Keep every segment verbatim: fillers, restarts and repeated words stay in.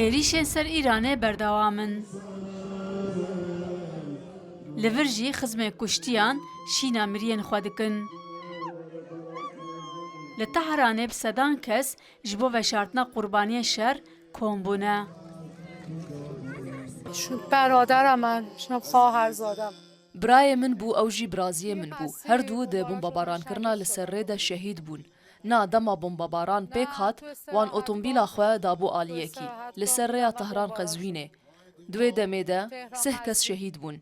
Êrîşên ser Îranê berdewam in. Li vir jî xizmên kuştiyan şîna miriyên xwe dikin. Li Tehranê bi sedan kes ji bo veşartina qurbaniyên şer kom bûne. برادر من، خواهرزادم. Birayê min bû, ew jî biraziyê min bû. Her du di bombabarankirina li ser rê de şehîd bûn. Na dema bombabaran pêk hat, wan otomobîla xwe dabû aliyekî, li ser rêya Tehran Qezwînê. Di wê demê de sih kes şehîd bûn.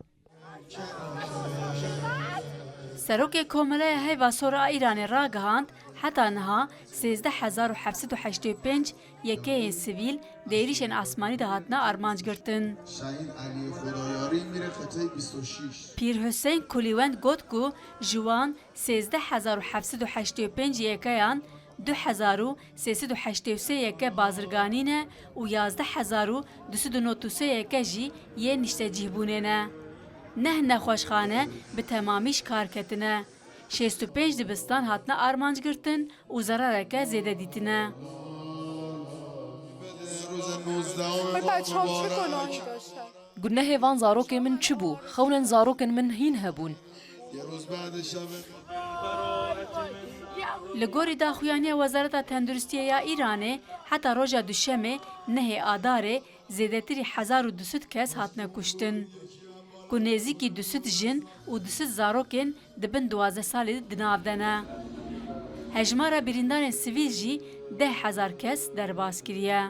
Serokê Komeleya Heyva Sor a Îranê ragihand, heta niha sêzdeh hezar û heft sed û heştê û pênc yekeyên sivîl di êrîşên asmanî de hatine armanc girtin. شهید علی خدایاری میره خطای بیست و شش. Pîr Huseyîn Kulîwend got ku ji wan sêzdeh hezar û heft sed û heştê û pênc yekeyan, du hezar û sê sed û heştê û sê yeke bazirganî ne û yazdeh hezar û du sed û nod û sê yeke jî yên niştecîhbûnê ne. Neh nexweşxane bi temamî ji kar ketine. Şêst û pênc dibistan hatine armanc girtin û zerareke zêde dîtine. بچه‌ها چه گناهی داشتن؟ Gunehê van zarokê min çi bû? Xewnên zarokên min hîn hebûn. Li gorî daxuyaniya Wezareta Tenduristiyê ya Îranê, heta roja Duşemê nehê Adarê zêdetirî hezar û du sed kes hatine kuştin, ku nêzîkî du sed jin û du sed zarokên di bin duwazdeh salî di nav de ne. Hejmara birîndanên sivîl jî deh hezar kes derbas kiriye.